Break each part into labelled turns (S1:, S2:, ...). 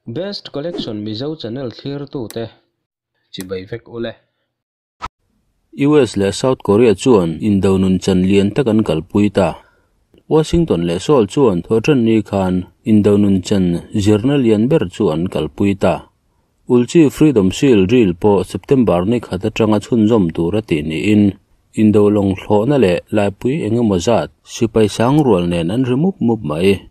S1: Best Collection Mizo Channel thlirtute chibai vek ule.
S2: US leh South Korea chuan indo nun chan lian tak an kalpui ta. Washington leh Seoul chuan Thawhṭanni khan indo nun chan zirna lian ber chu an kalpui ta. Ulchi Freedom Shield Drill pawh September ni khat aṭanga chhunzawm tur a tih niin indo lawng thlawhna leh laipui eng emaw zat sipai sang rual nen an ri mup mup mai.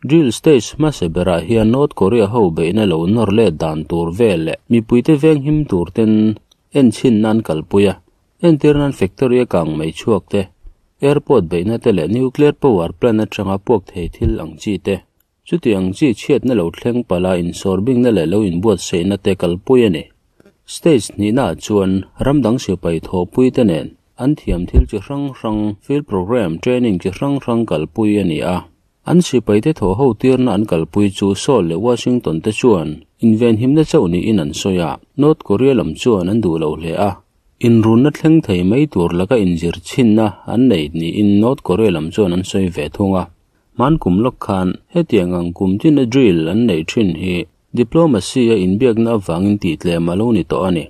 S2: Drill stage hmasa berah hian North Korea ho beihna lo nawr let dan tur vel leh mipuite venghim tur ten enchhin nan kalpui a, entir nan factory a kang mai chhuak te, airport beihna te leh nuclear power plant atanga puak thei thil ang chi te, chuti ang chi chhiatna lo thleng pala insawrbingna leh lo inbuatsaihna te kalpui a ni. Stage hnihnaah chuan ram dang sipai thawhpui te nen an thiam thil chi hrang hrang field program training chi hrang hrang kalpui a ni a. An sipaite thawh ho tirna an kalpui chu Seoul leh Washington te chuan invenhimna chauh niin an sawi a, North Korea lam chuan an duh lo hle a. Inrunna thleng thei mai tur laka inzir chhinna an nei niin North Korea lam chuan an sawi ve thung a. Hman kum lawk khan hetiang ang kum tina drill an neih thin hi diplomacy a inbiakna avangin tihtlem a lo ni tawh a ni.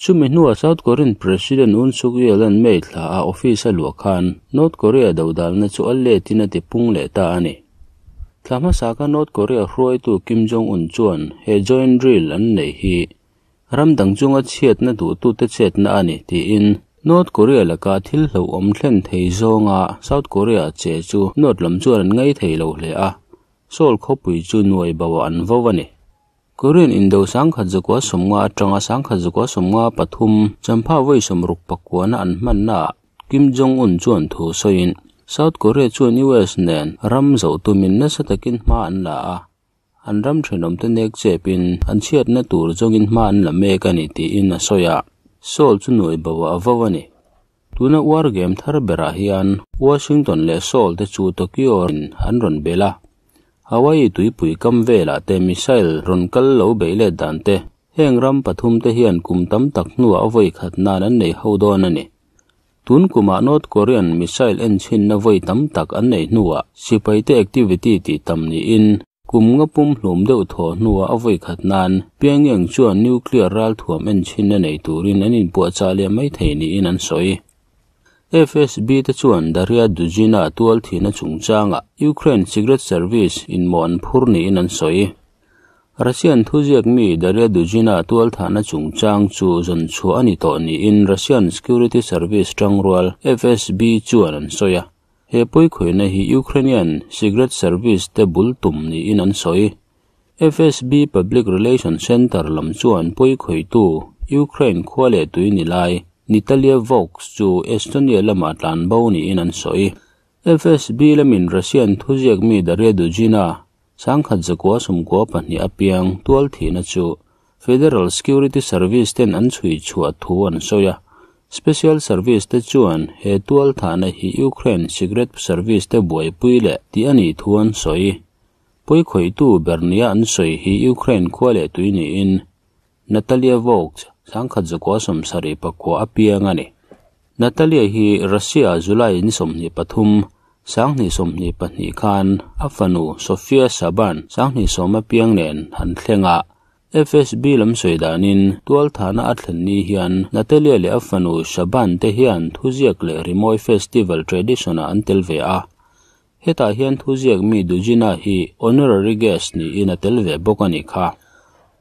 S2: Chumi hnuah South Korean President Yoon Suk Yeol-a'n May thla a office a luah khan North Korea dodalna chu a letin a tipung leh ta a ni. Thla hmasa kha North Korea hruaitu Kim Jong Un chuan he joint drill an neih hi ram dang chunga chhiatna duhtute chetna a ni tiin North Korea laka thil hlauhawm thlen thei zawnga South Korea che chu North lam chuan an ngai thei lo hle a, Seoul khawpui chu nuai bauah an vo a ni. Korean indo 1990 atanga 1993 champha vawi 69 an hmannaah Kim Jong Un chuan thu sawiin South Korea chuan US nen ram zawh tumin nasa takin hma an la a, an ram thenawmte nek chepin an chhiatna tur zawngin hma an la mek a ni tiin a sawi a, Seoul chu nuai bauah a vo a ni. Tuna war game thar berah hian Washington leh Seoul te chu Tokyo in an rawn bel a, Hawaii tuipui kam velah te missile rawn kal lo beih let dan te, heng ram pathum te hian kum tam tak hnuah a vawi khat nan an nei ho dawn a ni. Tun kumah North Korean missile enchhinna vawi tam tak an nei hnuah sipaite activity tih tam niin kum nga pum hlum deuh thaw hnuah a vawi khat nan Pyongyang chuan nuclear ralthuam enchhinna nei turin an inpuahchah leh mai thei niin an sawi. FSB te chuan Darya Dugina tual thihna chungchangah Ukraine Secret Service in mawh an phur niin an sawi. Russian thuziak mi Darya Dugina tual thahna chungchang chu zawn chhuah a ni tawh niin Russian Security Service tangrual FSB chuan an sawi a. He pawikhawihna hi Ukrainian Secret Service te bul tum niin an sawi. FSB Public Relations Center lam chuan pawikhawihtu Ukraine khua leh tui ni lai Natalia Vovk chu Estonia lamah tlan bo niin an sawi. FSB lamin Russian thuziak mi Darya Dugina 1992 apiang tual thihna chu Federal Security Service ten an chhui chhuah thu an sawi a. Special Service te chuan he tual thahna hi Ukraine Secret Service te buaipui leh tih a nih thu an sawi. Pawikhawihtu ber nia an sawi hi Ukraine khua leh tui niin Natalia Vovk 1979 apiang a ni. Natalia hi Russia July ni 23, 2022 khan a fanu Sofia Shaban 2010 apiang nen an thleng a. FSB lam sawi danin tual thahna a thlen ni hian Natalia leh a fanu Shaban te hian thuziak leh rimawi festival tradition-ah an tel ve a. Hetah hian thuziak mi Dugina hi honorary guest niin a tel ve bawk a nih kha.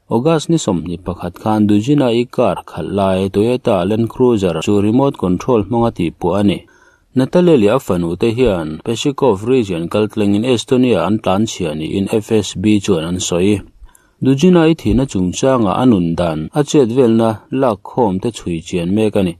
S2: August ni 21 khan Dugina i car khalh lai Toyota Land Cruiser chu remote control hmanga tihpuah a ni. Natalia leh a fanu te hian Peshikov region kaltlengin Estonia an tlan chhia niin FSB chuan an sawi. Dugina i thihna chungchangah a nun dan a chet velna lak khawm te chhui chian mek a ni.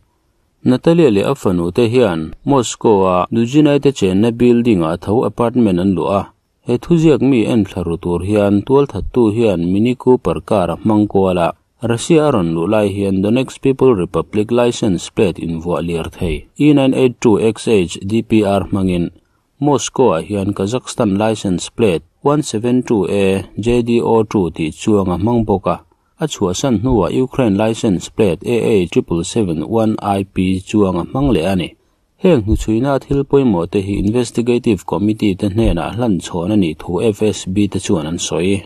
S2: Natalia leh a fanu te hian Moscow-a Dugina te chenna building-ah tho apartment an luah a. He thuziak mi en thla ru tur hian tual thattu hian Mini Cooper car a hmang kual a. Russia a rawn luh lai hian Donetsk People Republic license plate invuah lir thei E982XH DPR hmangin Moscow-ah hian Kazakhstan license plate 172A JDO2 tih chuang a hmang bawk a. A chhuahsan hnuah Ukraine license plate AA 7771 IP chuang a hmang leh a ni. Heng hnuchhuina thil pawimawh te hi Investigative Committee te hnenah hlan chhawn a nih thu FSB te chuan an sawi.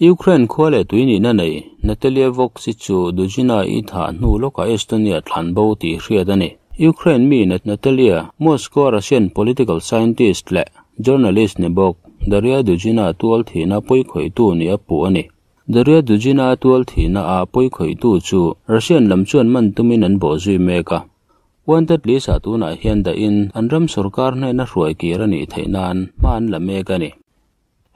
S2: Ukraine khua leh tui nihna nei Natalia Vovk-i chu Dugina-i thah hnu lawkah Estonia thlan bo tih hriat a ni. Ukraine mi Natalia, Moscow-a Russian political scientist leh journalist ni bawk Daria Dugina tual thihna pawikhawihtu nih a puh a ni. Daria Dugina tual thihna ah pawikhawihtu chu Russian lam chuan man tumin an bawh zui mek a. Wanted list-ah tunah hian dahin an ram sorkar hnena hruai kir a nih theih nan hma an la mek a ni.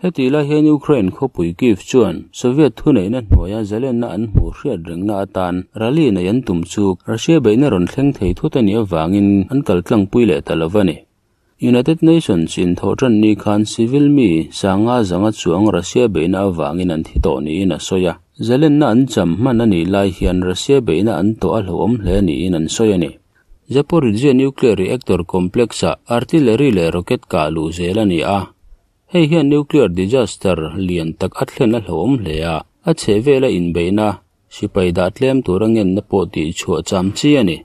S2: Heti lai hian Ukraine khawpui Kyiv chuan Soviet thuneihna hnuaia zalenna an hmuh hriat rengna atan rally nei an tum chu Russia beihna rawn thleng thei thut a nih avangin an kal tlangpui leh ta lo va ni. United Nations in thawhtan ni khan civil mi sanga zanga chuang Russia beihna avangin an thi tawh niin a sawi a. Zalenna an cham hman a nih lai hian Russia beihna an tawh a hlauhawm hle niin an sawi a ni. Zaporizhzhia nuclear reactor complex-ah artillery leh rocket kah luh zel a ni a. Hei hian nuclear disaster lian tak a thlen a hlauhawm hle a, a chheh vela inbeihna sipai dah tlem tura ngenna pawh tih chhuah cham chi a ni.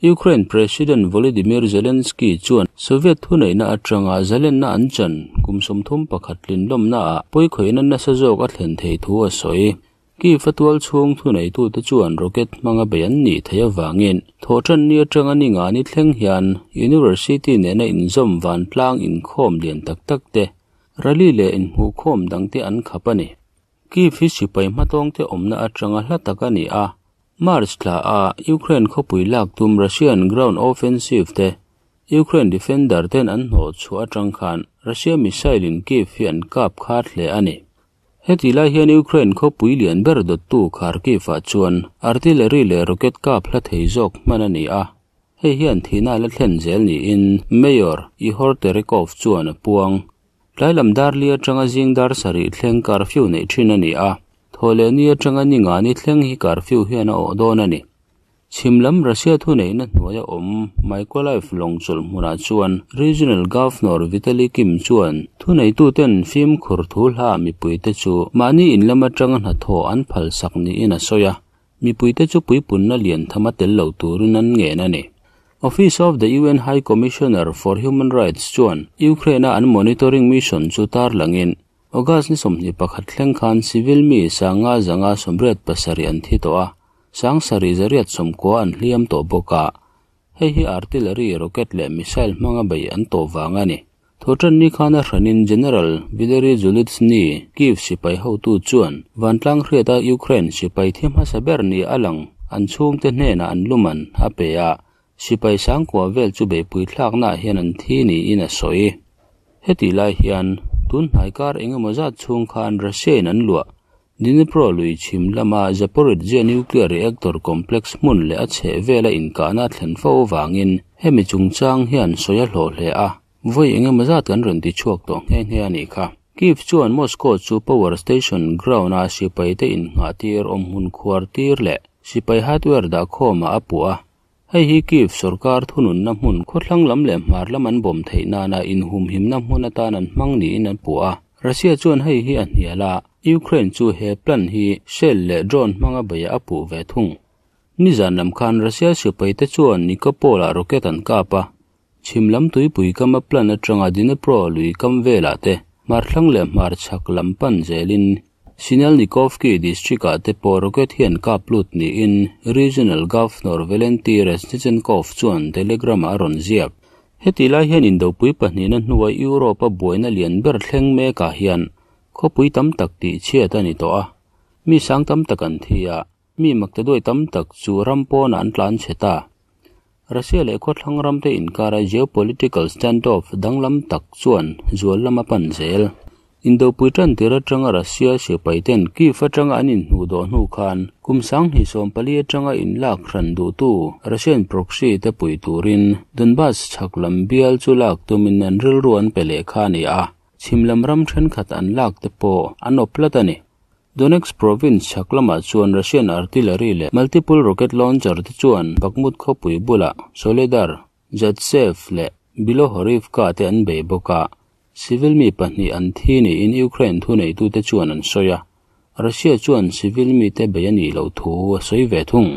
S2: Ukraine President Volodymyr Zelensky chuan Soviet thuneihna atanga zalenna an chan kum 31 tlinlawmnaah pawikhawihna nasa zawk a thlen thei thu a sawi. Kyiv a tual chhung thuneitute chuan rocket hmanga bei an nih theih avangin thawhtan ni atanga ni nga ni thleng hian university nena inzawm vantlang inkhawm lian tak tak te, rally leh inhmuhkhawm dangte an khap a ni. Kyiv hi sipai hmatawngte awmna atanga hla tak a ni a, March thla a Ukraine khawpui lak tum Russian ground offensive te Ukraine defender ten an hnawh chhuah atang khan Russia missile in Kyiv hi an kap khat hle a ni. Heti lai hian Ukraine khawpui lian ber dawttu Kharkiv-ah chuan artillery leh rocket kap hla thei zawk hman a ni a. Hei hian thihna la thlen zel niin Mayor Ihor Terekhov chuan a puang. Tlai lam dar li atanga zing dar sarih thleng curfew nei thin a ni a. Thawhleh ni atanga ni nga ni thleng hi curfew hian a awh dawn a ni. Chhimlam Russia thuneihna hnuaia awm Mykolaiv lawng chawlh hmunah chuan Regional Governor Vitali Kim chuan thuneituten fimkhur thu hla mipuite chu mahni in lam atanga hnathawh an phal sak niin a sawi a. Mipuite chu puipunna lian thama tel lo turin an ngen a ni. Office of the UN High Commissioner for Human Rights chuan Ukraine-a an monitoring mission chu tar langin August ni 21 thleng khan civil mi sanga zanga 87 an thi tawh a. Sang sari zariat sawmkua an hliam tawh bawk a. Hei hi artillery, rocket leh missile hmanga bei an tawh vang a ni. Thawhtan ni khan a hranin General Valery Zaluzhny Kyiv sipai hotu chuan vantlang hriata Ukraine sipai thi hmasa ber ni a lang an chhungte hnenah an luman a pe a. Sipai sangkua vel chu beihpui thlaknaah hian an thi niin a sawi. Heti lai hian tun hnai kar engemaw zat chhung khan Russia in an luah Dnipro lui chhim lama Zaporizhzhia nuclear reactor complex hmun leh a chheh vela inkahna thlen fo wangin hemi chungchang hian sawi a hlawh hle a. Voi engemaw zat kan rawn ti chhuak tawh nghe nghe a nih kha. Kyiv chuan Moscow chu power station ground a sipai te innghah tir awm hmun khuar tir leh sipai hardware dah khawmah a puh a. Hei hi Kyiv sarkar thununna hmun khawthlang lam leh hmar lam an bawm theih nana inhumhimna hmun atan an hmang niin an puh a. Russia chuan hei hi a hnial a, Ukraine chu he plan hi shell leh drone hmanga bei a puh ve thung. Nizan lam khan Russia sipai te chuan Nikopol-ah rocket an kap a. Chhimlam tuipui kama plan atanga Dnipro lui kam velah te hmarthlang leh hmarchhak lam pan zelin Sinelnikovki district-ah te pawh rocket hian kap lut niin Regional Governor Valenti Reznichenkov chuan Telegram-ah a rawn ziak. Heti lai hian indopui pahnihna hnuai Europe-a buaina lian ber thleng mekah hian khawpui tam tak tih chhiat a ni tawh a. Mi sang tam tak an thi a, mi maktaduai tam tak chu ram pawnah an tlan chhe ta. Russia leh khawthlang ram te inkara geopolitical standoff danglam tak chuan zual lama pan zel. Indopui tan tir atanga Russia sipai ten Kyiv atanga an inhnuh dawh hnu khan kum 2014 atanga inlak hran duhtu Russian proxy te pui turin Donbas chhak lam bial chu lak tumin an rilru an pe leh kha a ni a. Chhimlam ram thenkhat an lak te pawh an awp tlat a ni. Donetsk province chhak lamah chuan Russian artillery leh multiple rocket launcher te chuan Bakhmut khawpui bulah Soledar, Zaitsev leh Bilohorivka te an bei bawk a. Civil mi pahnih an thi niin Ukraine thuneitute chuan an sawi a. Russia chuan civil mi te bei a nih loh thu a sawi ve thung.